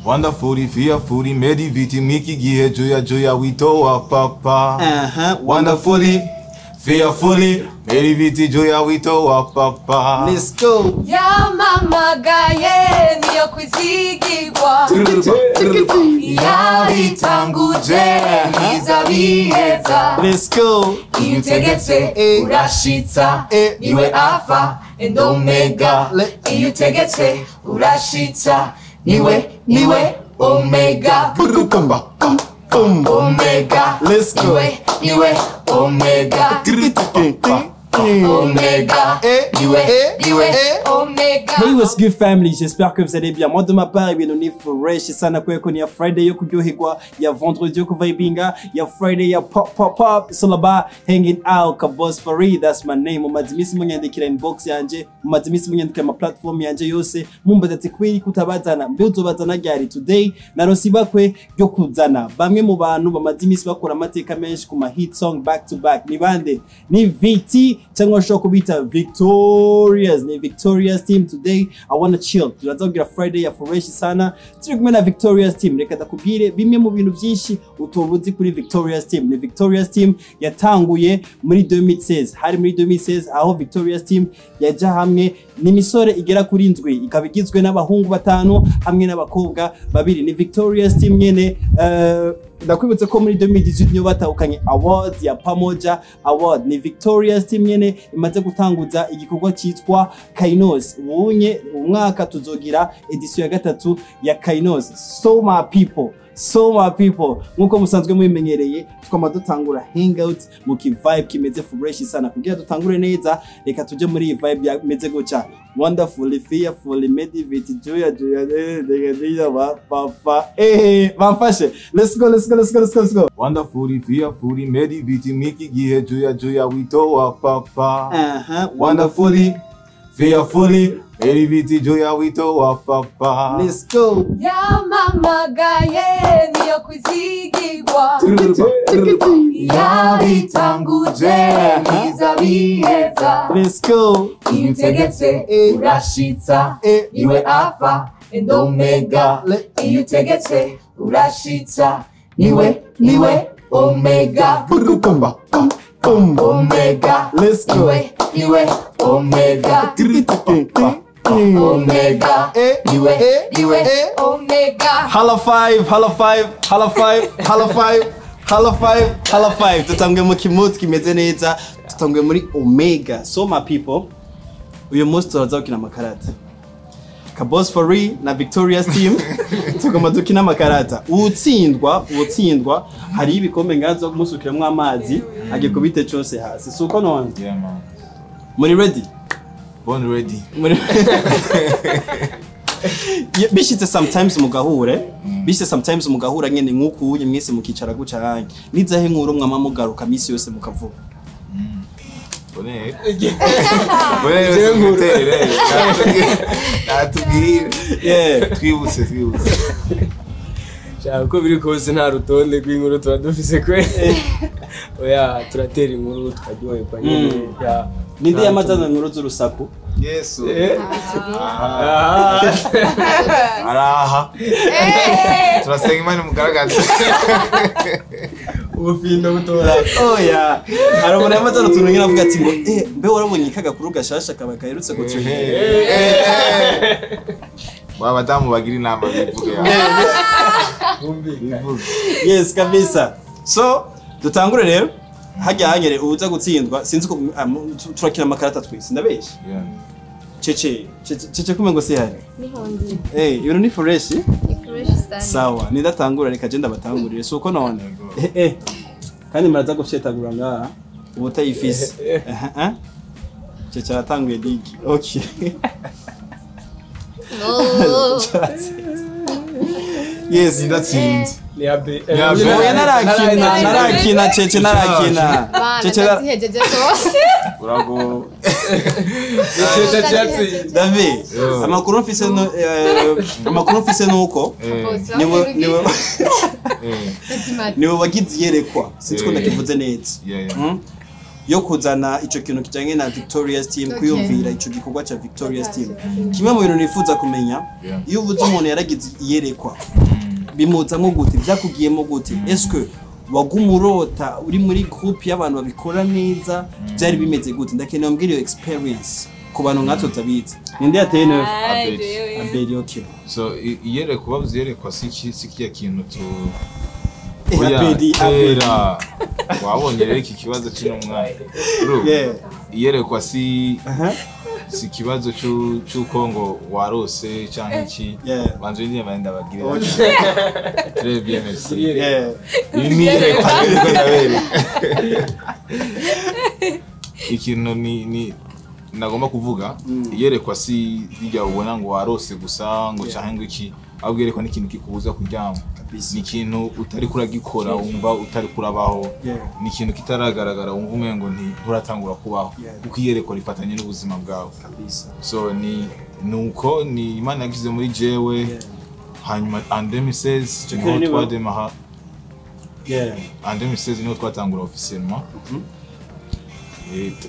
Wonderfully, fearfully, made viti miki gihe joya joya witoa papa. Wonderfully, fearfully, made viti joya witoa papa. Let's go. Yamamagaye niyo kwizigirwa. Yabitanguje ntizabiheza. Let's go. Iyo utegetse urashitsa niwe Alpha and Omega. Iyo utegetse urashitsa niwe niwe Omega. Omega. Let's go. Niwe niwe Omega. Omega. Niwe niwe Omega. Hey, what's good family? J'espère que vous allez bien. Moi de ma part, ibintu ni fresh sana kweko ni ya Friday yo kuryoherwa, ya vendredi yo kuvibinga, ya Friday ya pop pop pop. It's all about hanging out. Kabos Farid, that's my name. Mumaze iminsi munyandikira inbox yanje, mumaze iminsi munyandikira ama platform yanje yose, mumbaza ati kweri kutabazana, mbe uzobazana ryari? Today naronse ibakwe ryo kuzana bamwe mu bantu bamaze iminsi bakora amateka menshi ku ma hit song back to back. Ni bande? Ni VT cyangwa ushobora kubita Victorious. Ni Victorious team. Today I wanna chill. Turaza Friday ya fresh sana. Turi kumwe na Victorious team. Reka ndakubwire bimwe mu bintu byinshi utobuzi kuri Victorious team. Ni Victorious team yatanguye muri 2016. Hari muri 2016 aho Victorious team yaja hamwe n'imisore igera kuri ndwi, ikaba igizwe n'abahungu batanu hamwe n'abakobwa babiri. Ni Victorious team nyene. Ndakwibutse ko muri 2018 niyo batahukanye award ya Pamoja Award. Ni Victorious team nyene imaze gutanguza igikorwa cyitwa Kainos. Ubunye umwaka tuzogira edition ya gatatu ya Kainos. So my people, so my people, nkuko musanzwe mubimenyereye twama dutangura hangout mu ki vibe kimeze fresh sana. Kugira dutangure neza, reka tuje muri iyi vibe yameze guca. Wonderfully, fearfully, made viti joya joya eh ba papa eh bamfashe. Let's go, let's go, let's go, let's go, let's go. Wonderfully, fearfully, made viti miki gihe joya joya witoa papa. Wonderfully, fearfully, made viti joya witoa papa. Let's go. Yamamagaye niyo kwizigirwa. Yabitanguje ntizabiheza. Let's go. Iyo utegetse urashitsa niwe Alpha and Omega. Iyo utegetse urashitsa niwe niwe Omega. Omega. Let's go. Niwe niwe Omega. Omega. Niwe niwe Omega. Hala 5, hala 5, hala 5, hala 5, hala 5, hala 5. Tutambwe mu kimuti kimeze neza, tutambwe muri Omega. So my people, uyu munsi turaza gukina amakarata. Kabos Farid na Victorious team tugomba dukina amakarata. Utsindwa, utsindwa hari ibikombe ngazo kumusukiramwo amazi agikubite cyose hasi. Suko none? Yeah man. Muri ready? Born ready. Muri bishitse sometimes mugahure, bishitse sometimes mugahura nyene nkuku unye mwese mukicara guca hange. Nizahe nkuru mwama mugaruka misi yose mukavuga. Bone. Bone ngutere. Natubwire. Yeah. Twibutse twibutse. Shaka uko biri kose nta rutonde rw'inkuru tuba dufise kwe. Oya turatera inkuru tukaryoherwa nyene. Ya. Ninde yamazana inkuru z'urusaku? Yesu. Araha. Turasenga Imana imugaragaze. Ubufindo butora. Oya. Arabona yamazana utuntu nyine avuga ati ngo mbe warabonye kagakuru gashasha kaba kaherutse gucika. Wa badamu bagira inama bivuge ya. Bumvika. Yes kabisa. So dutangure rero. Hajya hanyere uza gutsindwa sinzi ko turakina amakarata twese ndabeshe. Yeah. Cece cece kumengo si hari. Nihondi. Eh, ibintu ni fresh? Ni fresh sana. Sawa, nindatangura reka je ndabatangurire suko none. Kandi muraza gufyetagura ngaha ubutayifise. Cece aratanguye digi. Okay. No. Yes, ndatsinze. Ni abe. Oya narakina, narakina cece narakina. Cece ndazihejeje zose. Urago. Cece cyatsinze. David, amakuru mfise no amakuru mfise nuko niwe niwe niwe wagize iyerekwa. Sinzi ko ndakivuze neza. yo kuzana ico kintu kijanye na Victorious Team, kwiyumvira ico gikorwa ca Victorious Team. Kimwe mu bintu nifuza kumenya, iyo uvuze umuntu yaragize iyerekwa, bimuzamo gute? Byakugiyemo gute? Est-ce que waguma urota uri muri groupe y'abantu babikora neza? Byari bimeze gute? Ndakeneye umbwire iyo experience ku bantu nkatwe tutabizi. Ninde yateye neuf? Abeli. Abeli, okay. So iyerekwa, bavuze iyerekwa, si kiya kintu tu Oya, Abeli, Abeli. Kera wabonye rero iki kibazo cy'uno mwana. Urumva? Iyerekwa si si ikibazo c'uko ngo warose canke iki. Banza urindire mbanze ndababwire. Très bien, merci. Ibi ni iyerekwa rero ndabereka. Ikintu ni nagomba kuvuga, iyerekwa si rijya ubona ngo warose gusa ngo canke ngo iki, ahubwo iyerekwa ni ikintu kikubuza kuryama. Ni ikintu utari kuragikora wumva utari kurabaho. Ni ikintu kitaragaragara wumva umengo nturatangura kubaho. Kuko iyerekwa rifatanye n'ubuzima bwawe. So ni nuko ni Imana yagize muri jewe. Hanyuma en 2016 niho twademaha. En 2016 niho twatangura officiellement.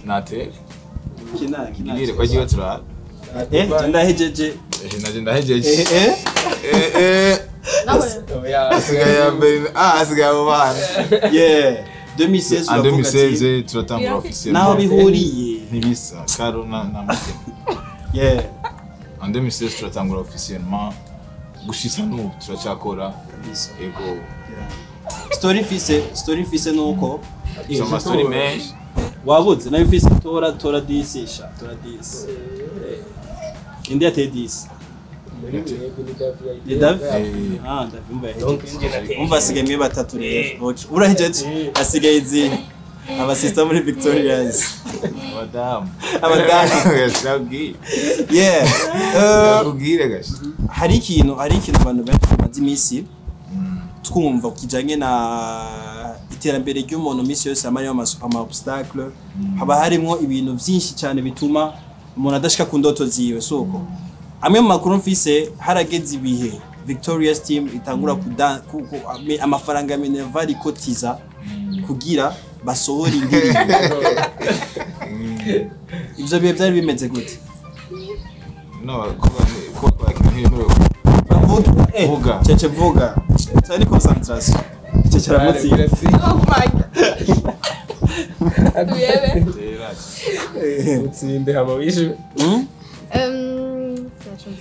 Nate Kina. Iyerekwa ryiwe turahari. Ndahejeje. Naje ndahejeje. Asigaye ya mbere, asigaye abo bana. 2016 En uravuga ati 2016 turatangura officiellement. Naho bihuriye. Ntibisa, Karo na Mutima. En 2016 turatangura officiellement. Gushitsa n'ubu turacyakora. Ego. Story fise nuko Izo ma story menshi. Wabuze nayo fise tora 10 sha, tora 10. Indi yateye 10. Ni David? David umva yahejeje. Umva asigaye mwe batatu rero. Okay. Urahejeje? Asigaye izi. Abasista muri Victorious. Abadamu. Abadamu. Ndabwira. Ndakubwira gasha. Hari ikintu abantu benshi bamaze iminsi twumva kijanye na iterambere ry'umuntu misi yose haba harimo ama obstacle, haba harimo ibintu vyinshi cyane bituma umuntu adashika ku ndoto ziwe. Soko amwe mu makuru mfise, harageze ibihe Victorious Team itangura amafaranga ya Minerval ikotiza kugira basohore indirimbo. Ivyo bihe byari bimeze gute? No, kuba ntibemerewe Vuga. Cece vuga. Cyari concentration. Cece aramutsinda. Oh my God. Tuyebe. Utsinde hama wishe.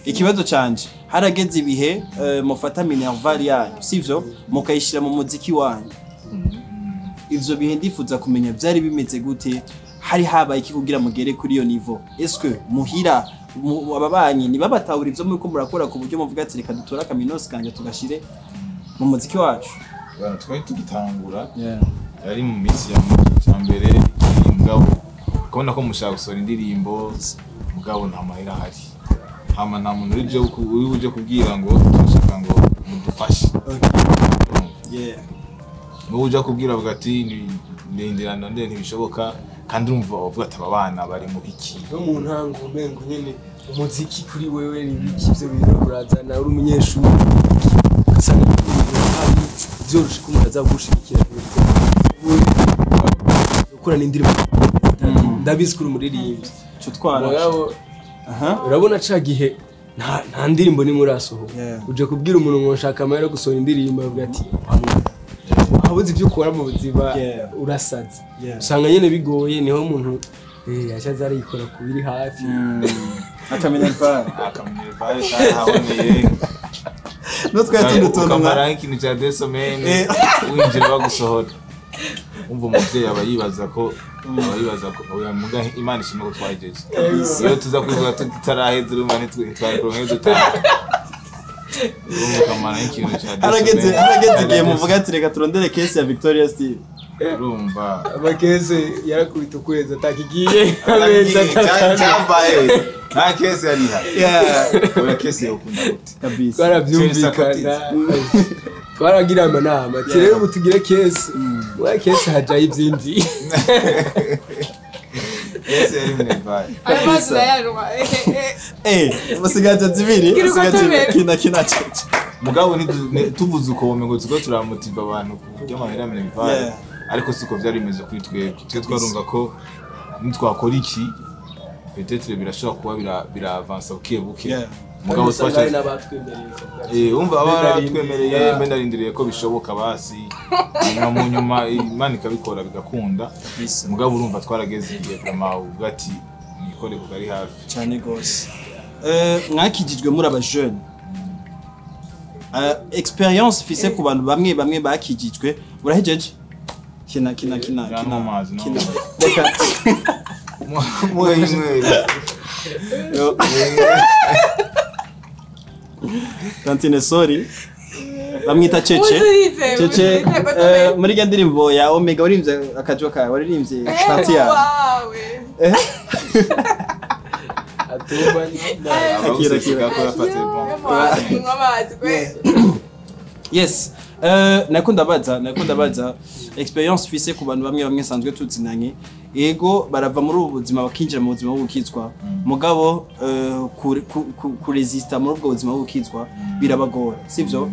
Ikibazo canje, harageze ibihe mufata Minerval yanyu, sivyo? Mukayishira mu muziki wanyu. Ivyo bihe ndifuza kumenya byari bimeze gute? Hari habaye iki kugira mugere kuri iyo niveau? Est-ce que muhira ababanyi nibabatahura ivyo muriko murakora ku buryo muvuga ati reka dutora kaminuza kanje tugashire mu muziki wacu? Bana twari tugitangura. Yari mu minsi ya mbere mugabo kubona ko mushaka gusohora indirimbo mugabo nta mahera ahari. Hama nta muntu uri buje kubwira ngo turashaka ngo mudufashe. N'ubu uja kubwira avuga ati ndindira nde ntibishoboka, kandi urumva bavuga ati aba bana bari mu biki. No mu ntango umengo nyene umuziki kuri wewe ni biki ivyo bintu kurazana uri umunyeshuri ugasanga byoroshe ko umuntu azagushigikira gukora n'indirimbo. Ndabizi kuri umuririmbyi cyo twara. Urabona ca gihe nta ndirimbo nimwe urasohora. Uje kubwira umuntu ngo nshaka amahera yo gusohora indirimbo avuga ati abuze ibyo ukora mu buzima urasaze. Usanga nyene bigoye, niho umuntu yashaze arikora kubiri hafi. Akaminerval. Akaminerval haboneye. Notwe yatinda ukamara ikintu cya desomene winjira bagusohora. Umva umuvyeyi aba yibaza ko oya muga Imana ishimwe ko twagejeje. Iyo tuza kuvuga tutaraheze urumva ntitwari dutaha. Urumva ikintu cya desomene. Harageze igihe muvuga ati reka turondere case ya Victorious Team. Urumva amakese yarakubita ukwezi atakigiye amezi atatu cyambaye nta kese yari ihari. Oya kese yokunda gute kabisa. Twarabyumvikana, twaragira amanama ati rero ubu tugire kese, oya kese hajayo ibyindi. Kese yari mnevaye amazi yarwa. Basigaje zibiri, basigaje kina cece. Mugabo tuvuze uko ngo tuko turamotiva abantu ku buryo amahera mnevaye. Ariko siko vyari bimeze kuri twebwe. Twe twarumva ko nitwakora iki, peut-être birashobora kuba biravansa buke buke. Mugabo twashatse umva abaratwemereye mbe narindiriye ko bishoboka basi nyuma mu nyuma Imana ikabikora bigakunda. Mugabo urumva twarageze igihe vraiment uvuga ati nikore kuko ari hafi cyane gose. Mwakijijwe muri aba jeune, experience fise ku bantu bamwe bamwe bakijijwe urahejeje kina kina kina kina kina reka Tantine sorry bamwita Cece. Cece muri rya ndirimbo ya Omega waririmbye akajo kawe, waririmbye party yawe. Yes, nakunda baza experience fise ku bantu bamwe bamwe sanzwe tuzinanye. Ego barava muri ubu buzima bakinjira mu buzima bw'ukizwa. Mugabo kuresista muri ubwo buzima bw'ukizwa birabagora, sivyo?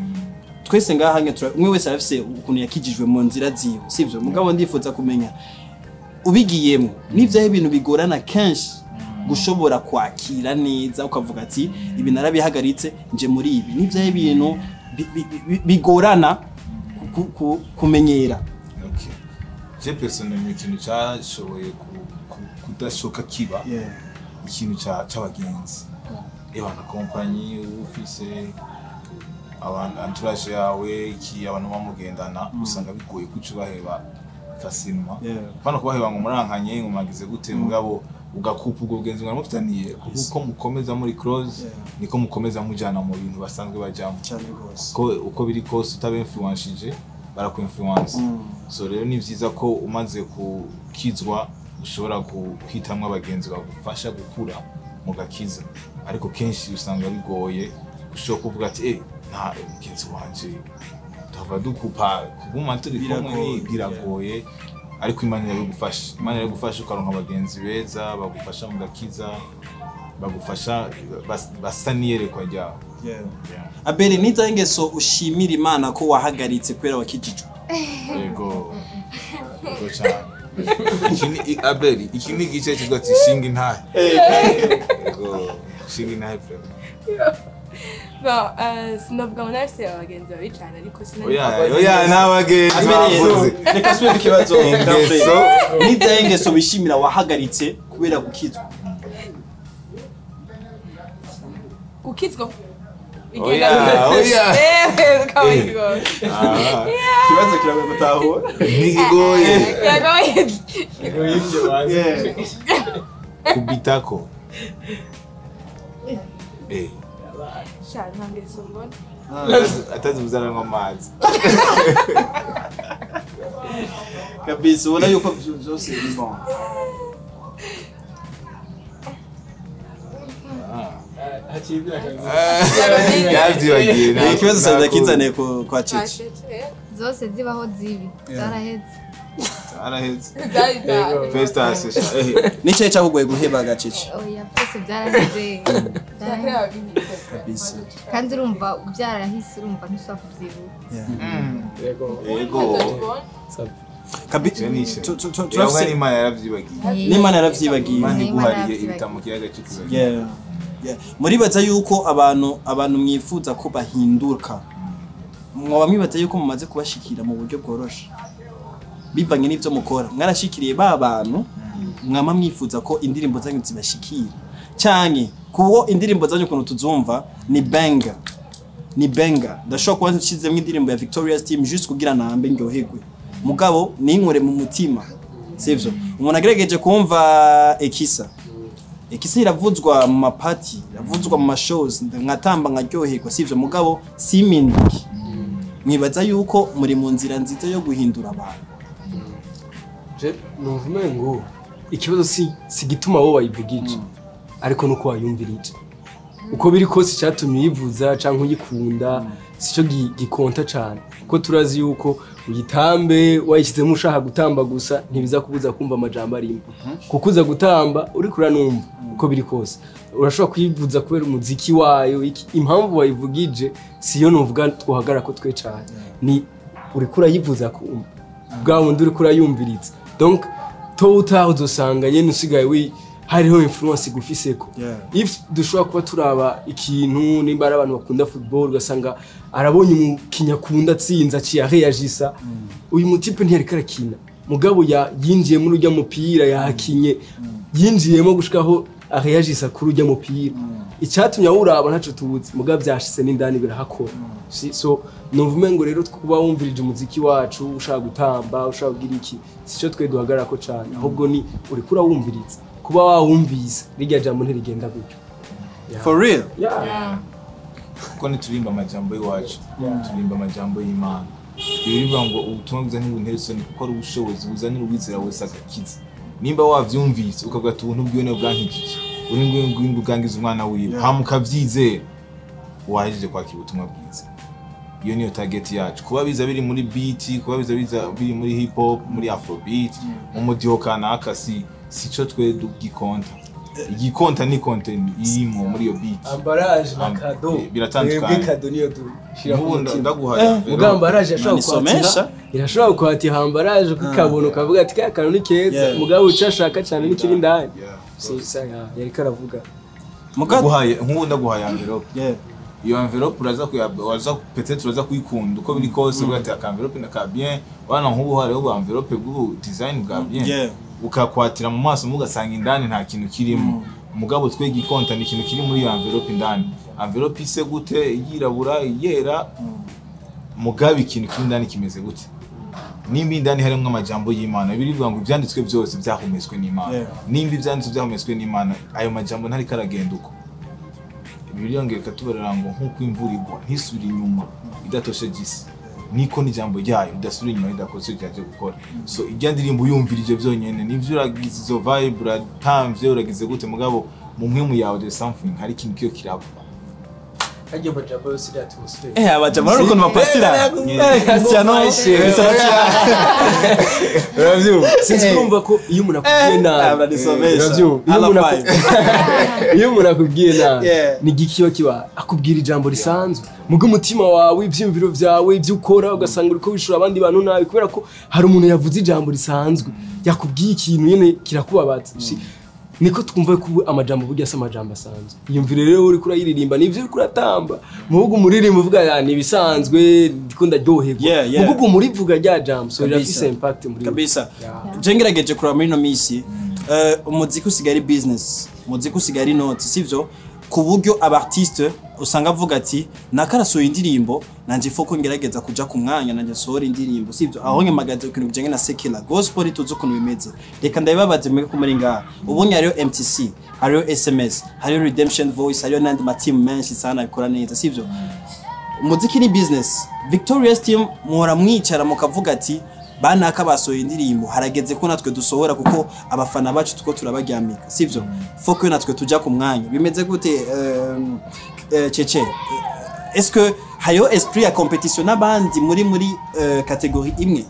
Twese ngaha umwe wese arafise ukuntu yakijijwe mu nzira ziwe, sivyo? Mugabo ndifuza kumenya ubigiyemo nivyo ibintu bigorana kenshi gushobora kwakira neza ukavuga ati ibi narabihagaritse nje muri ibi, nivyo ibintu bigorana kumenyera. Okay. Je personnellement ikintu cyashoboye kudashoka kiba ikintu cy'abagenzi. Ebana compagnie ufise abantu entourage yawe iki abantu bamugendana usanga bigoye kucubaheba facilement. Bano kubaheba ngo murankanye ngo magize gute mugabo ugakupa ubwo bugenzi mwaramufitaniye kuko mukomeza muri close niko mukomeza mujana mu bintu basanzwe bajamo. Ko uko biri kose utabe influencije barakwinfluence. So rero ni vyiza ko umaze kukizwa ushobora guhitamwo abagenzi bagufasha gukura mu gakiza, ariko kenshi usanga bigoye ushobora kuvuga ati nta mugenzi wanje tuva dukupa kuguma turi kumwe biragoye, ariko Imana iragufasha. Imana iragufasha ukaronka abagenzi beza bagufasha mu gakiza, bagufasha basa n'iyerekwa ryawe. Abeli, niza ingeso ushimira Imana ko wahagaritse kubera wakijijwe? Yego. Yego cyane. Iki Abeli, iki ni igice kivuga ati shinga intahe. Yego, shinga intahe vraiment. Bon, sinavuga ngo nafise abagenzi babi cyane ariko sinari. Oya, n'abagenzi bavuze. Reka subire ikibazo. Niza ingeso wishimira wahagaritse kubera gukizwa? Gukizwa? Oya, oya. Kibazo kiragoye gutahura. Ntikigoye. Kiragoye. Kubitako. Sha ntangeso mbona. Atazi ngo amazi. Kabisa ubona yuko byose ni bon. Ikibazo saza kizane kwa Cece. Zose zibaho zibi. Zaraheze. Zaraheze. Festas. Nicaye cyakugoye guheba gacece. Oya, byose byaraheze. Kabisa. Kandi urumva byarahise urumva ntushobora kuvyibuka. Yego. Yego. Kabisa. Turafise Imana yaravyibagiye. N'Imana yaravyibagiye. Imana iguhariye ibitamo kiyaga cy'ukibagiye. Muribaza yuko abantu mwifuza ko bahinduka, mwaba mwibaza yuko mumaze kubashikira mu buryo bworoshe bivanye n'ivyo mukora? Mwarashikiriye ba bantu mwama mwifuza ko indirimbo zanyu zibashikira, canke kuwo indirimbo zanyu ukuntu tuzumva ni banger, ni banger. Ndashobora kuba nshizemwo indirimbo ya Victoria's Team juste kugira nambe ndyoherwe, mugabo ninkore mu mutima, sivyo? Umuntu agerageje kumva Ekisa, Ekisa iravuzwa mu mapati, iravuzwa mu mashows, nkatamba nkaryoherwa, sivyo? Mugabo siminduke. Mwibaza yuko muri mu nzira nziza yo guhindura abantu? Je numva ngo ikibazo si gituma wowe wayivugije, ariko nuko wayumvirije. Uko biri kose cyatumye uyivuza canke uyikunda sico gikonta cane, kuko turazi yuko uyitambe wayishyizemo ushaka gutamba gusa ntibiza kubuza kumva amajambo arimo, kuko uza gutamba uri kuranumva. Uko biri kose urashobora kuyivuza kubera umuziki wayo, impamvu wayivugije siyo numvuga twohagara ko twe cane, ni uri kurayivuza kumva. Bwa wundi uriko urayumviriza, donc tôt ou tard uzosanga nyene usigaye wi hariho influence igufiseko. If dushobora kuba turaba ikintu, nimba ari abantu bakunda football, ugasanga arabonye umukinnyi akunda atsinze, aciye areyagisa. Uyu mutipe ntiyariko arakina, mugabo yinjiye muri urya mupira, yakinye, yinjiyemo gushikaho areyagisa kuri urya mupira. Icyatumye awuraba ntaco tuzi, mugabo vyashitse n'indani birahakora. So numva umengo rero kuba wumvirije umuziki wacu ushaka gutamba, ushaka kugira iki, sico twe duhagararako cane, ahubwo ni uriko urawumviriza, kuba wawumvise rirya jambo ntirigenda gutyo. For real. Yeah. Kuko ntiturimba amajambo y'iwacu, turimba amajambo y'Imana. Ibyo bivuga ngo ubutumwa bwiza ntibuntere isoni, kuko ari ubushobozi buzanira uwizera wese agakiza. Nimba wavyumvise ukavuga ati ubuntu bwiwe niwe bwankijije, ubuntu bwiwe bwangiza umwana wiwe, hama ukavyizera, wahejeje kwakira ubutumwa bwiza. Iyo niyo target yacu. Kuba biza biri muri beat, kuba biza biri muri hip hop, muri afrobeat, mu mudiho kanaka, si sico twe dugikonta. Igikonta ni content irimo muri iyo beat. Emballage na cadeau. Biratandukanye. Twebwe cadeau niyo dushira ku Nk'ubu mutima. ndaguhaye Muga emballage irashobora Nanisomesha. kwatira, irashobora kwatira emballage ukikabona ukavuga ati kaya kantu ni keza, mugabo uco ashaka cyane ni kiri indani. Si sa yariko aravuga. Muga Ndaguhaye, nk'ubu ndaguhaye envelope. Iyo envelope uraza kuya waza peut-être uraza kuyikunda uko biri kose, uvuga ati aka envelope na ka bien wana. Nk'ubu hariho envelope bw'ubu design bwa bien, ukakwatira mu maso, mugasanga indani nta kintu kirimo. Mugabo twe gikonta ni ikintu kiri muri iyo envelope indani. Envelope ise gute, yirabura, yera, mugabo ikintu kiri indani kimeze gute? Nimba indani harimo amajambo y'Imana, birivuga ngo ibyanditswe byose byahumetswe n'Imana. Nimba ibyanditswe byahumetswe n'Imana, ayo majambo ntariko aragenda uko. Bibiliya ngo ikatubarira ngo nk'uko imvura igwa ntisubire inyuma idatosheje isi, niko n'ijambo ryayo ridasubira inyuma ridakoze icyo ryaje gukora. So irya ndirimbo uyumvirije byonyene, nivyo uragize izo vibe, uratamvye, uragize gute, mugabo mu mpwemu yawe there's something, hari ikintu kiyo kiraba. Harya amajambo yose iri atmosphere. Abajama rero ukuntu bapasira. Cristiano. Uravyumva, sinzi, urumva ko iyo umuntu akubwiye nabi, Uranisomesha. uravyumva, iyo umuntu iyo umuntu akubwiye nabi, ni igiki kiba kiba akubwira? Ijambo risanzwe, muga umutima wawe, ivyiyumviro vyawe, ibyo ukora, ugasanga uriko wishura abandi bantu nabi kubera ko hari umuntu yavuze ijambo risanzwe, yakubwiye ikintu nyene kirakubabaza. Niko twumva ko ubu amajambo burya si amajambo asanzwe. Iyumvire rero uriko urayiririmba, nivyo uriko uratamba, muhugu umuririmba uvuga ya ni ibisanzwe, ndiko ndaryoherwa, muhugu umurivuga rya jambo, so rirafise impact muri wewe. Kabisa. Je ngerageje kuraba muri ino misi, umuziki usigaye ari business, umuziki usigaye ari note, sivyo? Ku buryo aba artiste usanga avuga ati nakarasohoye indirimbo, nanje foko ngerageza kuja ku mwanya, nanje nsohora indirimbo, sivyo? Aho nyamagaze ikintu bijanye na secular gospel, tuzi ukuntu bimeze. Reka ndabibabaze mwebwe ko muri ngaha ubonye hariyo MTC, hariyo SMS, hariyo Redemption Voice, hariyo n'andi ma team menshi sana abikora neza, sivyo? Umuziki ni business. Victorious Team muhora mwicara mukavuga ati banaka basohoye indirimbo, harageze ko natwe dusohora, kuko abafana bacu tuko turabaryamika, sivyo? Foko natwe tuja ku mwanya. Bimeze gute, Cece? Est-ce que hariho esprit ya competition n'abandi muri catégorie imwe?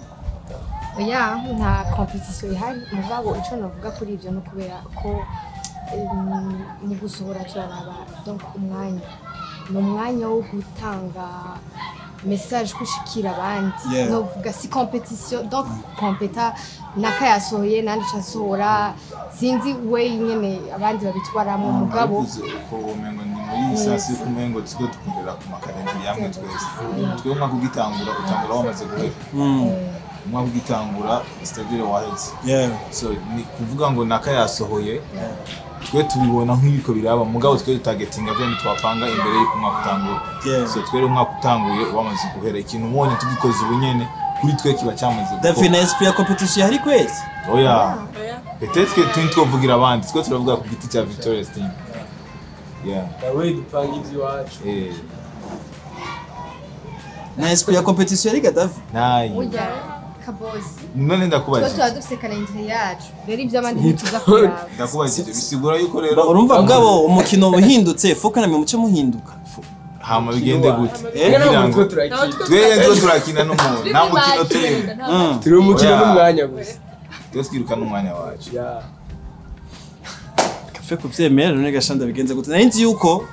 Oya, nta competition ihari. Mugabo ico navuga kuri ibyo ni ukubera ko mu gusohora turaraba, donc umwanya ni umwanya wo gutanga message kushikira abandi. Novuga si competition, donc competa naka yasohoye nandi casohora, sinzi we nyene abandi babitwaramo, mugabo Bivuze uko umengo ni muri sasi, kumengo tuko dukundira ku makalendiri yamwe twese. Twe umwaka ugitangura, utangura wamaze guhera. Umwaka ugitangura, c'est-à-dire waheze. So ni kuvuga ngo naka yasohoye, twe tubibona nk'ibiko biraba, mugabo twe dutagetinga vya twapanga imbere y'uko umwaka utangura. So twe rero umwaka utanguye wamaze guhera. Ikintu ubonye tugikoze ubu nyene, kuri twe kiba cyamaze David, gukorwa. na esprit ya competition hari kwezi? Oya, peut-être que twe ntitwovugira abandi, twe turavuga ku giti cya Victorious Team, yeah. Nawe dupanga iby'iwacu. Na esprit ya competition yari Gaddafi. Nayo. Oya kabosi, None tuba ndakubajije. tuba dufise calendrier yacu, rero iby'abandi ntituza kuraba. Ndakubajije, bisigura yuko rero Urumva mugabo umukino uhindutse, foka namwe muce muhinduka. Hama bigende gute? Kugira Kugira ngo ngo turakina. Twe ndio turakina n'umuntu, nta mukino turimo. Turi umukino Oya. n'umwanya gusa. Twe twiruka n'umwanya wacu. Yeah. Kafe kuvyemera none gashanda bigenze gute? Nari nzi yuko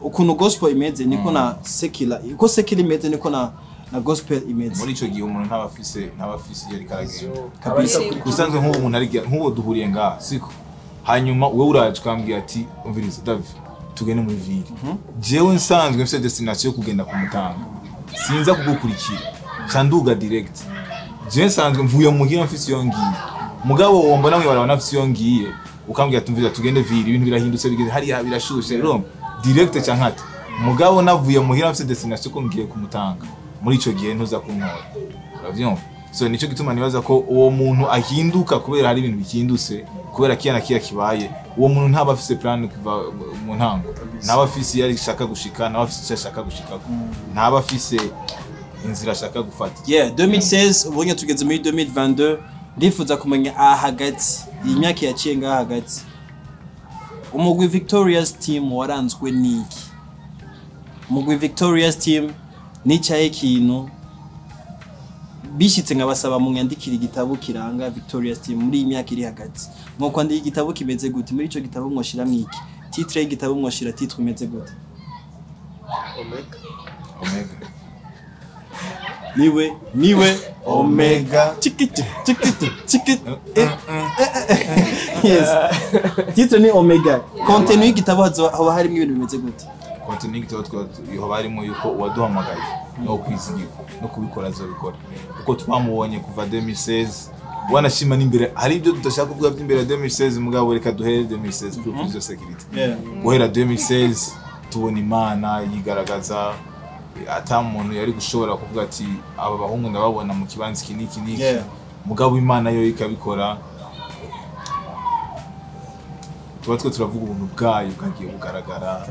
ukuntu gospel imeze niko na secular, uko secular imeze niko na na gospel imeze. Muri ico gihe umuntu ntaba afise iyo ariko aragenda. Kabisa. Kusanzwe nk'ubu umuntu ari nk'ubu duhuriye ngaha, siko? Hanyuma wowe uraje ukambwira ati: "Umviriza David, tugende muri ville." Jewe nsanzwe mfise destination yo kugenda ku Mutanga, sinza kugukurikira, nca nduga direct. Jewe nsanzwe mvuye muhira mfise iyo ngiye, mugabo wombona mwibarabara mfise iyo ngiye, ukambwira ati: "Umviriza, tugende ville, ibintu birahindutse, bigeze hariya birashushe," urumva direct ca nkata. Mugabo navuye muhira mfise destination ko ngiye ku Mutanga, muri ico gihe ntuza kuntora, uravyumva? So nico gituma nibaza ko uwo muntu ahinduka kubera hari ibintu bihindutse, kubera kiya na kiya kibaye, uwo muntu ntaba afise plan kuva mu ntango, ntaba afise iyo ashaka gushika, ntaba afise icyo ashaka gushikako, ntaba afise inzira ashaka gufata. Yeah, 2016, ubonye tugeze muri 2022. Ndifuza kumenya aha hagati, iyi myaka yaciye ngaha hagati, umugwi Victorious Team waranzwe n'iki? Umugwi Victorious Team nicaye ikintu bishitse nkabasaba munyandikira igitabo kiranga Victorious Team muri iyi myaka iri hagati, mwo kwandika igitabo kimeze gute? Muri ico gitabo mwoshiramwo iki? Titre y'igitabo mwoshira titre imeze gute? Omega. Omega. Niwe niwe. Omega. Chikiti chikiti chikiti. Yes, titre ni Omega. Contenu y'igitabo haba harimo ibintu bimeze gute? Contenu y'igitabo haba harimo yuko uwaduhamagaye no kwizigirwa no kubikora azobikora, kuko twamubonye kuva 2016, wanashima n'imbere. Hari ibyo tudashaka kuvuga by'imbere ya 2016, mugabo reka duhere 2016 pour plus de sécurité. Guhera 2016 tubona Imana yigaragaza, ata muntu yari gushobora kuvuga ati: "Aba bahungu ndababona mu kibanza iki n'iki n'iki." Mugabo Imana yo ikabikora. Tuba twe turavuga ubuntu bwayo bwagiye bugaragara,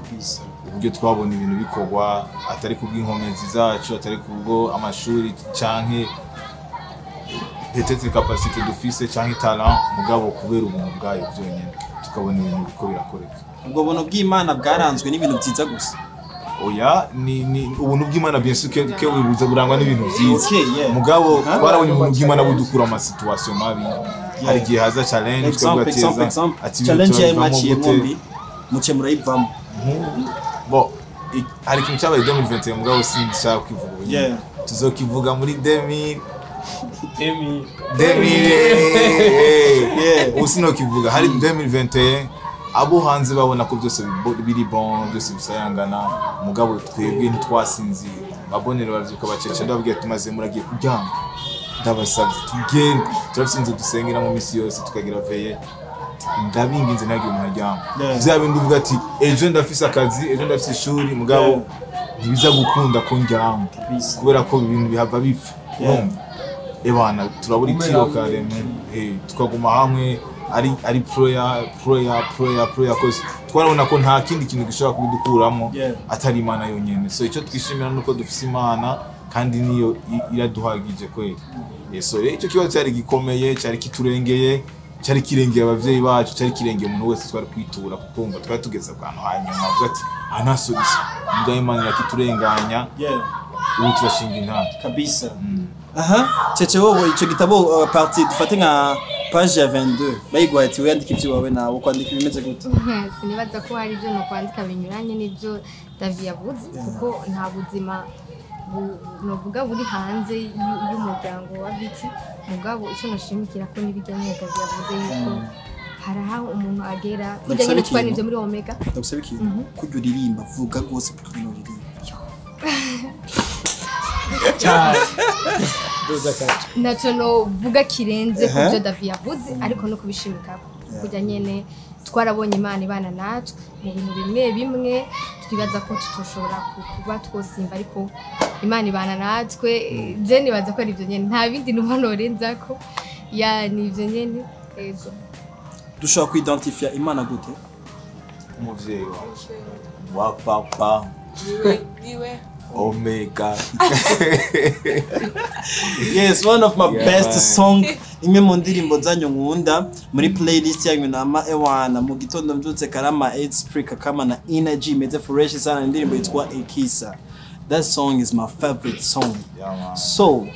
uburyo twabona ibintu bikorwa, atari kubw'inkomezi zacu, atari kubwo amashuri canke peut-être capacité dufise canke talent, mugabo kubera ubuntu bwayo byonyine tukabona ibintu biriko birakoreka. Ubwo buntu bw'Imana bwaranzwe n'ibintu byiza gusa? Oya, ni ubuntu bw'Imana, bien sûr que buza burangwa n'ibintu byiza. Mugabo twarabonye ubuntu bw'Imana budukura ama situation mabi. Hari igihe haza challenge, Exemple? tukavuga ati, Exemple, exemple. Ati ibintu Challenge yawe turabivamo mwaciye gute? mwombi muce murayivamo. Bon, hari ikintu cyabaye 2021, mugabo sinshaka kwivuga ubu nyine. Tuzokivuga muri 2000 Emi. 2000. Ubu sinokivuga. Hari 2021, abo hanze babona ko byose biri bon, byose bisayangana, mugabo twebwe ntitwasinzira. Babonera baravyuka bacece, ndababwira, tumaze muragiye kuryama, ndabasabye tugende, turafise inzu dusengeramo misi yose, tukagira veillée, ndabinginze ntagire umuntu aryama. Vya bindi uvuga ati: "Ejo ndafise akazi, ejo ndafise ishuri, mugabo ntibiza gukunda ko ndyama," kubera ko ibintu bihava bipfa. Urumva, ebana turabura itiro kareme, tukaguma hamwe, ari prayer, prayer, prayer, prayer, cause twarabona ko nta kindi kintu gishobora kubidukuramo atari Imana yonyene. So icyo twishimira nuko dufise Imana, kandi niyo iraduhagije kweli. So rero icyo kibazo cyari gikomeye, cyari kiturengeye, cyari kirengeye abavyeyi bacu, cyari kirengeye umuntu wese twari kwitura, kuko wumva twari tugeze ku hantu hanyuma avuga ati: "Aha nta solution." Mugabo Imana irakiturenganya, ubu turashinga intara. Kabisa. Aha Cece, wowe ico gitabo, partie dufate nka page ya 22, bayiguhaye ati: "Wandika ivy'iwawe", nawe kwandika ibimeze gute? Sinibaza ko hari ibyo nokwandika binyuranye n'ibyo Davi yavuze, kuko nta buzima novuga buri hanze y'umuryango wa Viti. Mugabo icyo noshimikira ko n'ibijyanye Davi yavuze, yuko hari aho umuntu agera kurya Ndagusaba nyine twari ikintu. ibyo muri Omega. Ndagusaba ikintu: kurya uririmba, vuga rwose kuko ibintu uririmba. Cyane duza kacu. Ntacyo novuga kirenze ku byo Davi yavuze, ariko no kubishimika kurya nyene twarabonye Imana ibana natwe mu bintu bimwe bimwe twibaza ko tutoshobora kuba twosimba, ariko Imana ibana natwe. Je nibaza ko ari ibyo nyene, nta bindi numva norenzako, ya ni ibyo nyene, ego. Dushobora kuidentifia Imana gute? Umuvyeyi wacu wa papa. Niwe niwe. Omega. Yes, one of my best man. song, imwe mu ndirimbo zanyu nkunda muri playlist yanyu. Nama ewana mu gitondo mbyutse karama 8 spray kakama na energy imeze fresh sana. Indirimbo yitwa Ekisa, that song is my favorite song. Yeah, man. So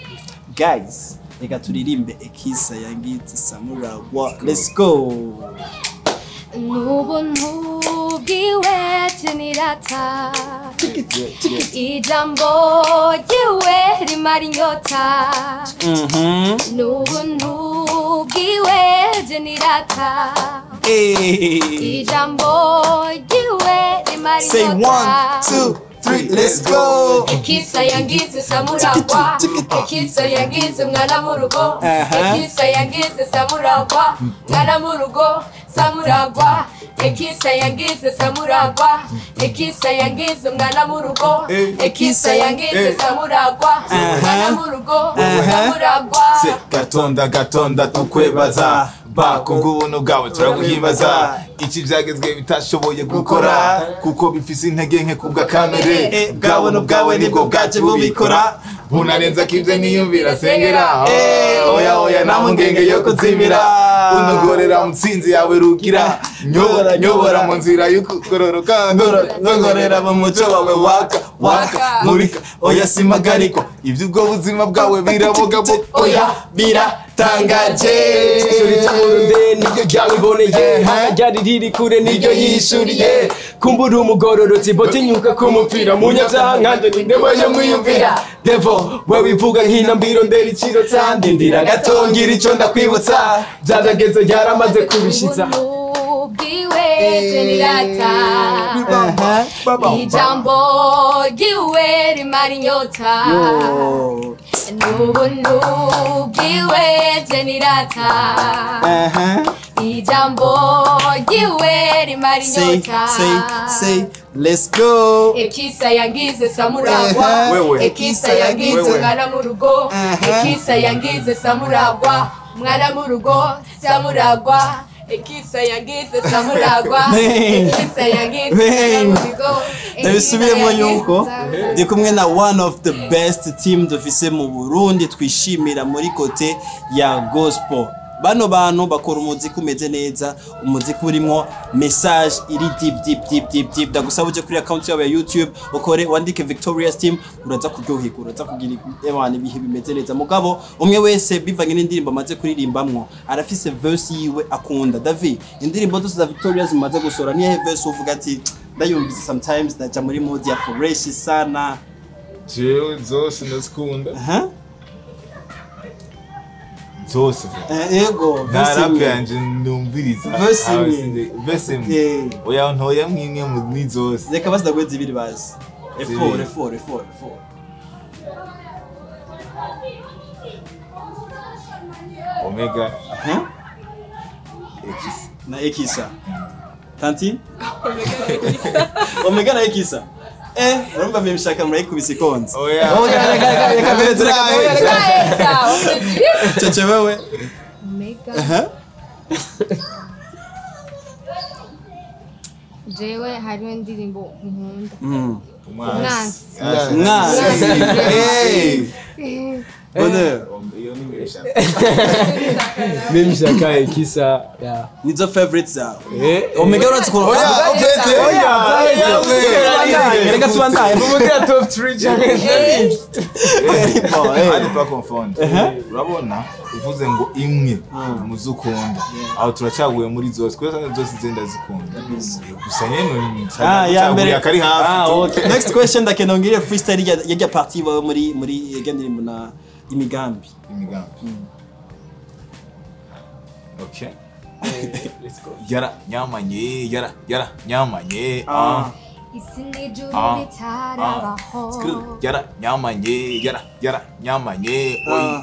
guys, reka turirimbe Ekisa yangitse Samuragwa. Let's go. N'ubuntu bwiwe tunirata, ijambo ryiwe. rimara inyota. N'ubuntu bwiwe je nirata. Ijambo ryiwe rimara Say inyota. 1, 2, 3, let's go. Ekisa yangize samuragwa. Ekisa yangize mwana mu rugo. Ekisa yangize samuragwa. Mwana mu rugo samuragwa. Ekisa yangize samuragwa. Ekisa yangize mwana mu rugo. Ekisa yangize samuragwa. Mwana mu rugo samuragwa. Gatonda gatonda tukwebaza bakubw'ubuntu bwawe turaguhimbaza iki byagezwe bitashoboye gukora kuko bifise intege nke kubwa kamere bwabuntu bwawe nibwo bwacu bubikora bunarenza ko ibyo niyumvira sengera oya oya nta mpungenge yo kuzimira unogorera mutsinzi yawe rugira nyobora nyobora mu nzira y'ukugororoka Nongorera mu muco wawe waka waka murika oya simagarikwa iby'ubwo buzima bwawe birabogaboga oya biratangaje. Ijoro niryo ryabiboneye ryari riri kure niryo yishuriye kumbura umugororotsi botinyuka kumupfira munyabyaha nkanje ninde weyo mwiyumvira devo we wivuga nk'intambiro ndera iciro tsandindira gato ngira ico ndakwibutsa byarageze yaramaze kubishitsa. Ubuntu bwiwe je nirata. Ijambo ryiwe rimara inyota. N'ubuntu bwiwe je nirata. Ijambo ryiwe rimara Say, inyota. say, say, let's go. Ekisa yangize samuragwa. Wewe. Ekisa yangize Wewe. mwana mu rugo. Ekisa yangize samuragwa. Mwana mu rugo samuragwa. Ekisa yangize samuragwa. Ekisa yangize mwana mu rugo. Ndabisubiremo yuko ndi kumwe na one of the best team dufise mu Burundi twishimira muri côté ya gospel. Bano bantu bakora umuziki umeze neza, umuziki urimo message iri deep deep deep deep deep. Ndagusaba uje kuri account yawe ya YouTube ukore wandike Victorious Team, uraza kuryoherwa, uraza kugira ebana ibihe bimeze neza. Mugabo umwe wese bivanye n'indirimbo amaze kuririmbamwo arafise verse yiwe akunda. David, indirimbo zose za Victorious mumaze gusohora nihe verse uvuga ati ndayumvise sometimes ndaja muri mood ya fresh sana? Jewe zose ndazikunda. Aha. Zose. Yego, nta verse rap imwe. yanje numviriza. Verse imwe. Verse imwe. Oya ntoya mwimwe ni zose. Reka basi ndaguhe zibiri bazi. Effort, Zibiri. effort, effort, effort. Omega. Aha. X. Na Ekisa. Tanti? Omega na Ekisa. Urumva mimshaka murayikubise ikonze. Oya. Oya, reka reka reka reka reka. Cece wewe. Omega. Aha. Jewe hariho indirimbo nkunda. Umwansi. Umwansi. Hey. Bonheur. Iyo ni mbesha. Mimi shaka Ekisa ya. Nizo favorite zawe. Omega urazi ko Oya, opete. Oya, reka tubandanye. Umugira top 3 challenge. Ari pas confondre. Urabona uvuze ngo imwe muzukunda aho turacaguye muri zose kuko zose zenda zikunda gusa nyene Ah, ya mbere akari hafi. Ah, okay. Next question ndakenda ngire freestyle ya party wawe muri ya ndirimbo na imigambi. Imigambi. Okay. Let's go. Yara nyamanye yara yara nyamanye ah. Isi n'ijuru Ah. bitarabaho. Yara nyamanye yara yara nyamanye oy.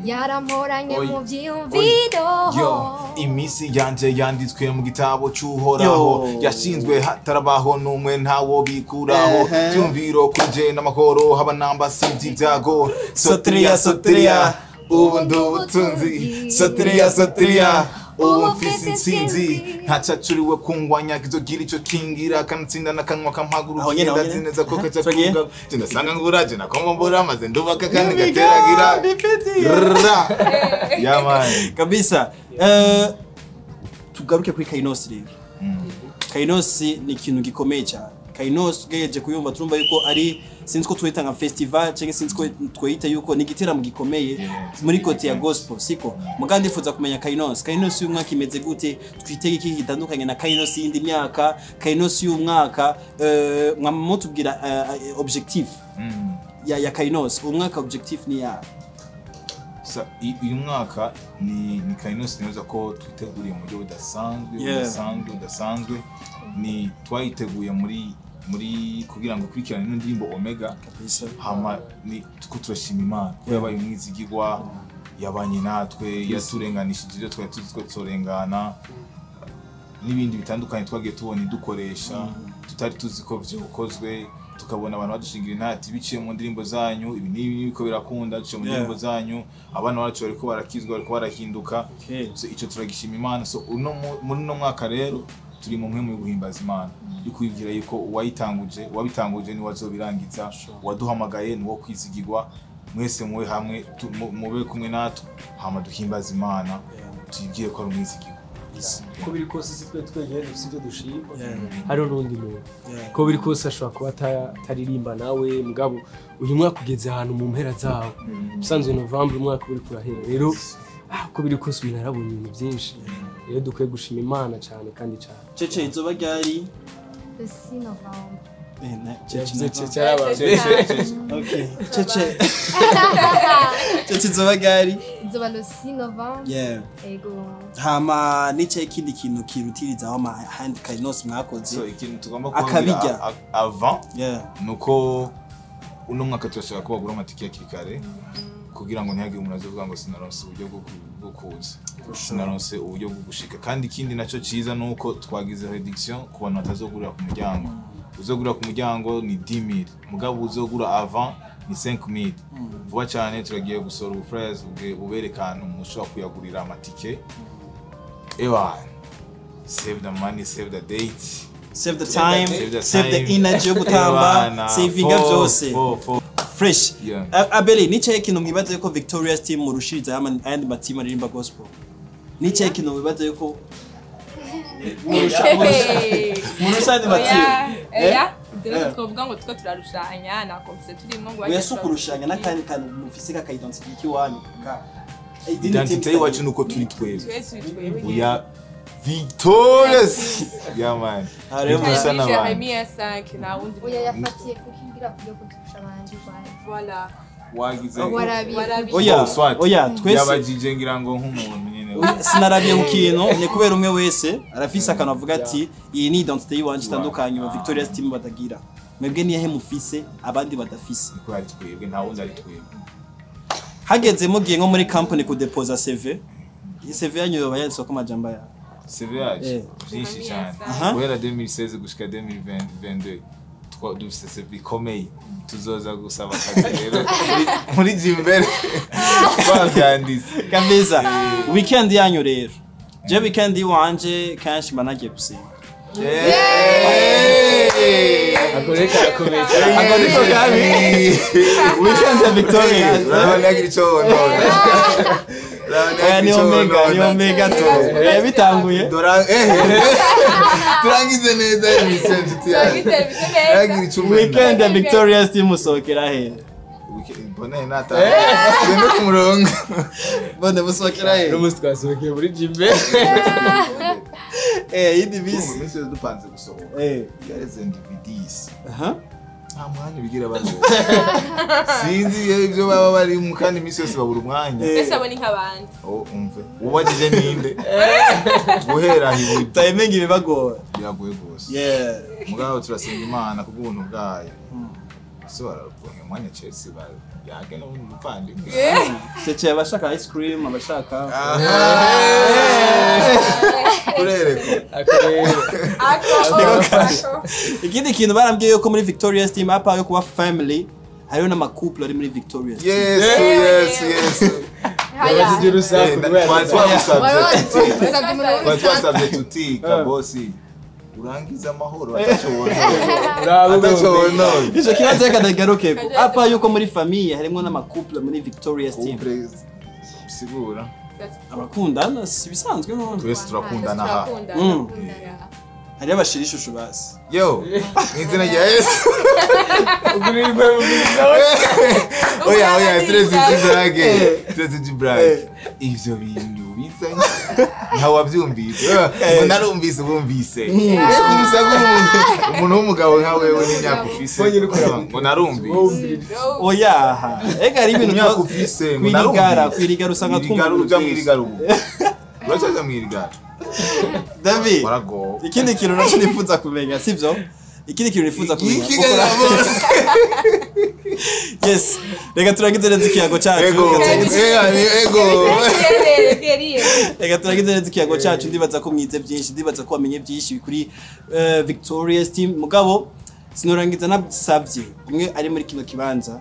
Yaramporanye Oy. mu byiyumviro. Yo, iminsi yanje yanditswe mu gitabo cy'uhoraho Yo. yashinzwe hatarabaho n'umwe ntawo bikuraho Ehe. byumviro kuje n'amahoro haba namba sibye ibyago. Sotriya, sotriya. Ubu ndi ubutunzi sotriya sotriya ubu mfise intsinzi ntacacuriwe kungwanya kizogira ico kingira kanatsinda n'akanwa Aho kampagurukiye nyene, aho nyene. ndazi neza ko kaca Twagiye? kuga ndasanga nguraje nakomombora maze ndubaka kandi gateragira Ra. Yeah man. Kabisa. Tugaruke kuri Kainos rero. Kainos ni ikintu gikomeye cyane. Kainos ugejeje kuyumva turumva yuko ari sinzi ko twita nka festival cyangwa sinzi ko twita yuko ni igiteramo gikomeye muri côté ya gospel, siko? Muga ndifuza kumenya Kainos. Kainos y'umwaka imeze gute? Twitege iki gitandukanye na Kainos y'indi myaka? Kainos y'umwaka mwama mutubwira objectif ya Kainos. Umwaka objectif ni ya Uyu mwaka ni Kainos neza ko twiteguriye mu buryo budasanzwe ni twayiteguye muri kugira ngo kurikirane n'indirimbo Omega hama ni turashima Imana ko yabaye umwizigirwa, yabanye natwe, yaturenganishije ibyo twari tuzi ko turengana n'ibindi bitandukanye twagiye tubona idukoresha tutari tuzi ko vyokozwe, tukabona abantu badushingira intati biciye mu ndirimbo zanyu, ibi n'ibi niko birakunda biciye mu ndirimbo zanyu, abana bacu bariko barakizwa, bariko barahinduka. So ico turagishima Imana. So muri no mwaka rero turi mu mpwemu yo guhimbaza Imana, yo kwibwira yuko uwayitanguje, uwabitanguje ni wazobirangiza, waduhamagaye ni wo kwizigirwa, mwese muwe hamwe mube kumwe natwe hama duhimbaza Imana, tuyibwire ko ari umwizigirwa. Ko biri kose si twe twenyine dufite ibyo dushima, hariho n'undi muntu ko biri kose ashobora kuba ataririmba nawe, mugabo uyu mwaka ugeze ahantu mu mpera zawo, usanzwe November umwaka uri kurahera, rero ko biri kose umuntu arabonye ibintu byinshi, rero dukwiye gushima Imana cyane kandi cyane. Cece izoba ryari? Le 6 novembre. Okay. Cece. Cece izoba ryari? Izoba le 6 novembre. Yeah. Ego. Hama nice ikindi kintu kirutiriza aho hand Kainos mwakoze. So ikintu tugomba kubabwira avant. Yeah. Nuko uno mwaka turashaka ko bagura amatike hakiri kare kugira ngo ntihagire umuntu azovuga ngo sinaronse uburyo bwo kuza, sinaronse uburyo bwo gushika. Kandi ikindi naco ciza nuko twagize reduction ku bantu batazogurira ku muryango. Uzogura ku muryango ni 10000, mugabo uzogura avant ni 5000. Vuba cyane turagiye gusora ubufrase buberekana mushobora kuyagurira amatike. Ewa, save the money, save the date, save the time, save the energy yo gutamba, savinga byose. Fresh. Abeli, nicaye ikintu mwibaza yuko Victorious Team murushiriza ayandi matimu aririmba gospel. Nicaye ikintu mwibaza yuko murusha ayandi matimu. Oya, dore twovuga ngo tuko turarushanya na komse turimo ngo oya sukurushanya n'akandi kantu mufise ka identity kiwanyu ka identity yacu nuko turi twebwe. We are victorious. Yeah man. Jeremie 5 na wundi. Oya yafatiye kukimbira kuyo kuturusha abandi. Voilà. Wagize. Oya, oya twese yabajije ngira ngo nk'umuntu nyene. Sinarabiye ku kintu ni kubera umwe wese arafise akantu avuga ati iyi ni identity yiwanje itandukanye ba Victorious Team batagira. Mwebwe niyahe mufise abandi badafise? Niko ari twebwe, nta wundi ari twebwe. Hageze mugiye nko muri company ku deposa CV, CV yanyu yoba yanditswe ko amajambo ya CV yacu byinshi cyane. Guhera 2016 gushika 2022 dufise CV ikomeye, tuzoza gusaba akazi rero muri Jimbere twabyanditse kabisa. Weekend yanyu rero, je weekend iwanje kenshi mba nagiye gusenga. Akoreka akomeye. Akoreka kabi. Weekend ya Victoria. Urabona yagira ico wonona. Ni Omega, ni Omega to. Bitanguye. Turangize neza emission nshuti yanjye. Yagira ico umena. Weekend ya Victorious Team musohokera he? Bonne nata. Tugende ku murongo. Bonne musohokera he? N'umunsi twasohokeye muri Jimbe. Iyindi bisi. Mu minsi yose dupanze gusohoka. Yareze DVDs. Aha. Nta mwanya bigira bazo. Sinzi ibyo baba bari mu kandi iminsi yose babura umwanya. Ese abo ni nk'abandi. Oh umve. Ubajije ninde? Guhera hibuye. Timing ibibagora. Biragoye gose. Yeah. Mugabo turasenga Imana kubw'ubuntu bwayo. So bararonka umwanya Chelsea ba yage no muvandimwe. Cece abashaka ice cream, abashaka. Kurereko. Ako. Ikindi kintu barambwiye yuko muri Victorious Team apa yo kuba family hariho n'ama couple ari muri Victorious Team. Yes, yes, yes. Yabajije urusaku twasabye tuti kabosi urangiza amahoro atacobona. Ico kibazo reka ndagarukeko apa yuko muri famille harimo n'ama couple muri Victorious Team. Sigura abakundana si bisanzwe none twese turakundana ha. Hariyo abashira ishusho basi. Yo, mw'izina rya Yesu. Oya, oya, Turetse iby'ibrage, turetse iby'ibrage, ivyo bintu bizanye ntawe wabyumvise ngo narumvise bumvise. Mbega urusaku umuntu w'umugabo nka wewe n'imyaka ufise ngo narumvise. Oya, ega ari ibintu imyaka ufise ngo kwirigara, narumvise. Kwirigara usanga twumva Irigara, uja ibintu mw'irigara ubu, uracaja mw'irigara. David, waragowe. Ikindi kintu nacyo nifuza kumenya, sibyo? Ikindi kintu nifuza kumenya. Yes, reka turangize neza ikiyago cyacu. Ego. Ego. Reka turangize neza ikiyago cyacu. Ndibaza ko mwize byinshi, ndibaza ko wamenye byinshi kuri Victorious Team. Mugabo sinorangiza nabisabye umwe ari muri kino kibanza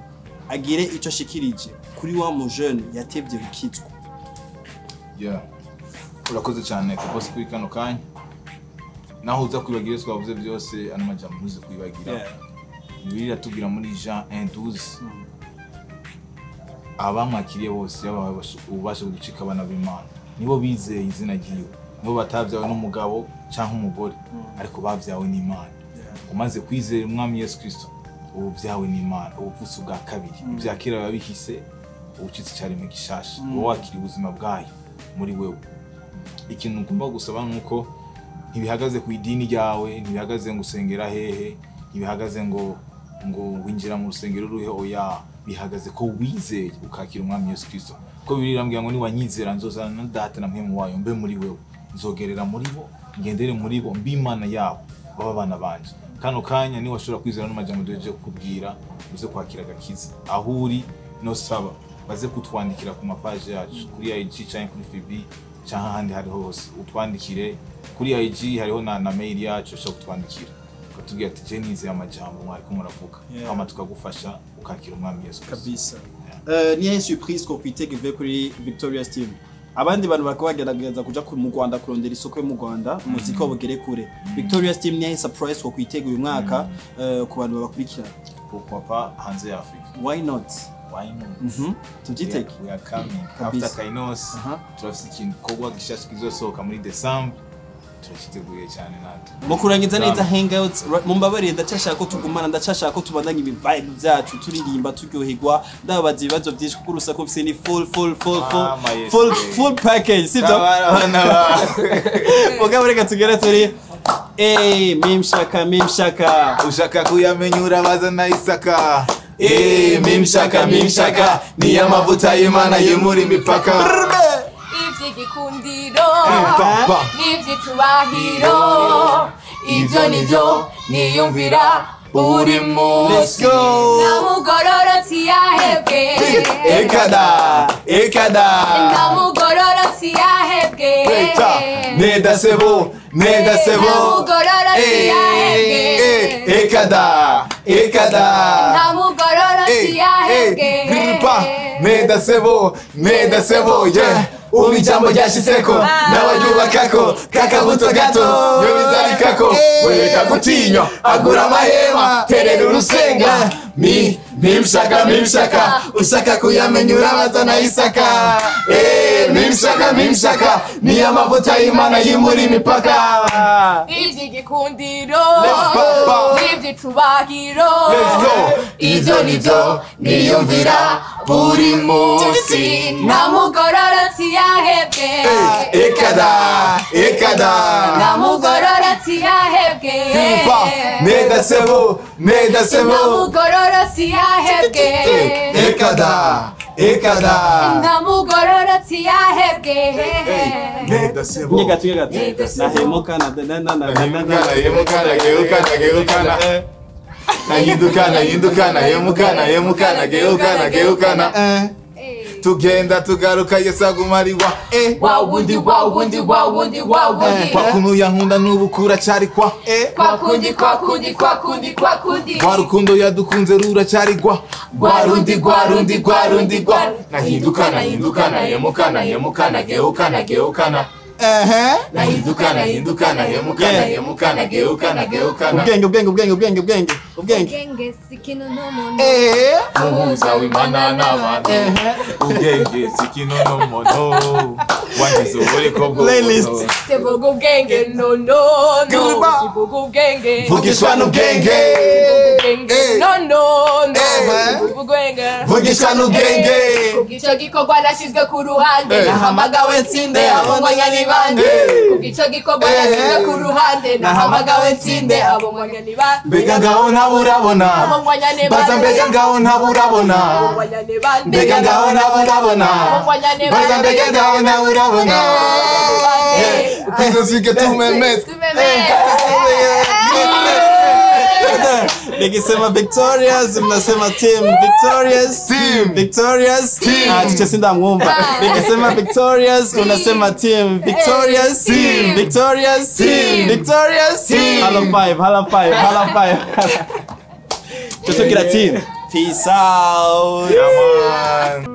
agire icyo ashikirije kuri wa mujene yatevye gukizwa. Yeah. Urakoze cyane Kabosi kuri kano kanya. Naho uza kwibagira ibyo twavuze byose, ano majambo ntuze kwibagira. Bibiliya iratubwira muri Jean 1:12, abamwakiriye bose yabahaye ububasha bwo gucika abana b'Imana, nibo bizeye izina ryiwe, nibo batavyawe n'umugabo canke umugore, ariko bavyawe n'Imana. Umaze kwizera Umwami Yesu Kristo, ubu vyawe n'Imana, ubuvutsi bwa kabiri, ibya kera biba bihise, ubucitse icaremwe gishasha, uba wakiriye ubuzima bwayo muri wewe. Ikintu ugomba gusaba nuko ntibihagaze ku idini ryawe, ntibihagaze ngo usengera hehe, ntibihagaze ngo winjira mu rusengero ruhe, oya, bihagaze ko wizeye ukakira Umwami Yesu Kristo. Ko Bibiliya irambwira ngo niwanyizera nzozana na Data na Mpwemu wayo mbe muri wewe, nzogerera muri bo, ngendere muri bo, mbe Imana yabo, babe abana banje. Kano kanya niwashobora kwizera n'amajambo duhejeje kukubwira, uze kwakira agakiza aho uri. Nosaba baze kutwandikira ku mapaji yacu kuri IG canke kuri FB canke ahandi hariho hose, utwandikire kuri IG, hariho na mail yacu ushobora kutwandikira ukatubwira ati je nizeye amajambo mwariko muravuga, hama tukagufasha ukakira Umwami Yesu Kristo. Kabisa. Niyo surprise ko kwitega ivuye kuri Victorious Team? Abandi bantu bakaba bagerageza kuja mu Rwanda kurondera isoko yo mu Rwanda, umuziki wabo ugere kure. Victorious Team, niyo surprise ko kwitega uyu mwaka ku bantu babakurikirana? Pourquoi pas hanze ya Afrika? Why not? Why not? Tubyitege. We are coming. Kabisa. After Kainos, turafise igikorwa gishasha kizosohoka muri December, turakiteguriye cyane natwe. Mu kurangiza neza hangouts, mumbabarire, ndacyashaka ko tugumana, ndacyashaka ko tubandanya ibi vibe byacu, turirimba, turyoherwa, ndababaza ibibazo byinshi kuko urusaku mfise ni full, full, full, full, Mama, yes, full, yes. full package, sibyo? Abana bawe. Mugabo reka tugere turi mimshaka, mimshaka. Ushaka kuyamenya urabaza na Isaka. Mimshaka, mimshaka, niyo amavuta y'Imana yimura imipaka. Ivy'igikundiro Pa, pa. n'ivy'icubahiro, ivyo nivyo niyumvira buri Let's munsi. go. Nta mugororotsi yahebwe. Ekada, ekada. Nta mugororotsi yahebwe. Weta, neda sebo, neda sebo. Nta mugororotsi yahebwe. Ekada, ekada. Nta mugororotsi yahebwe. Gripa, neda sebo, neda sebo, yeah. Ubu ijambo ryashitseko n'abaryubakako kakabuto gato yo bizarikako wereka gutinywa, agura amahema, terera urusenga. Mi mimshaka, mimshaka, ushaka kuyamenya urabaza na Isaka. Mimshaka, mimshaka, niyo amavuta y'Imana yimura imipaka. Ivy'igikundiro Let's go. n'ivy'icubahiro, Let's go. ivyo nivyo niyumvira buri munsi. Nta mugororotsi yahebwe. Ekada, ekada. Nta mugororotsi yahebwe. Gripa, neda sebo, neda Nta sebo. mugororotsi yahebwe. Ekada, ekada. Nta mugororotsi yahebwe. Neda sebo. Nye gato, nye gato. Nahemuka na na na na na na na. Yemukana, yemukana, geukana. Nahindukana, hindukana, yemukana, yemukana, geukana, geukana. Tugenda tugaruka, Yesu aguma ari wa Wa wundi, wa wundi, wa wundi, wa wundi. Kwa kuntu yankunda n'ubu kuracyari kwa Kwa kundi, kwa kundi, kwa kundi, kwa kundi. Rwa rukundo yadukunze ruracyari gwa Rwa rundi, rwa rundi, rwa rundi, rwa Nahindukana, hindukana, yemukana, yemukana, geukana, geukana. Nahinduka, nahinduka, nahemuka, nahemuka, nageuka, nageukana. Ubwenge, ubwenge, ubwenge, ubwenge, ubwenge, ubwenge. Ubwenge si ikintu n'umuntu. Muhuza w'Imana n'abantu. Ubwenge si ikintu n'umuntu. Wangize uburiko bw'ubuntu. Playlist. Sivuga ubwenge, no no no. Sivuga ubwenge. Vugishwa n'ubwenge. Ubwenge, no no no. Sivuga ubwenge. Vugishwa n'ubwenge. Kubw'ico gikorwa nashyizwe ku ruhande, nahamagawe nsinde abo ngwanya ni bande. Kubw'ico gikorwa nashyizwe ku ruhande, nahamagawe nsinde abo ngwanya ni bande. Mbega ngaho ntaburabona. Abo ngwanya ni Baza bande. mbega ngaho ntaburabona. Abo ngwanya ni bande. Mbega ngaho ntaburabona. Abo ngwanya ni Baza bande. mbega ngaho ntaburabona. Tuzosige tumemetse. Tumemetse. Nikisema victorious mnasema team victorious. Team. Victorious. Team. Ah, ticha sindamwumva. Nikisema victorious unasema team victorious. Team. Victorious. Team. Victorious. Team. Hala five, hala five, hala five. Tutukira team. Peace out. Yeah, man.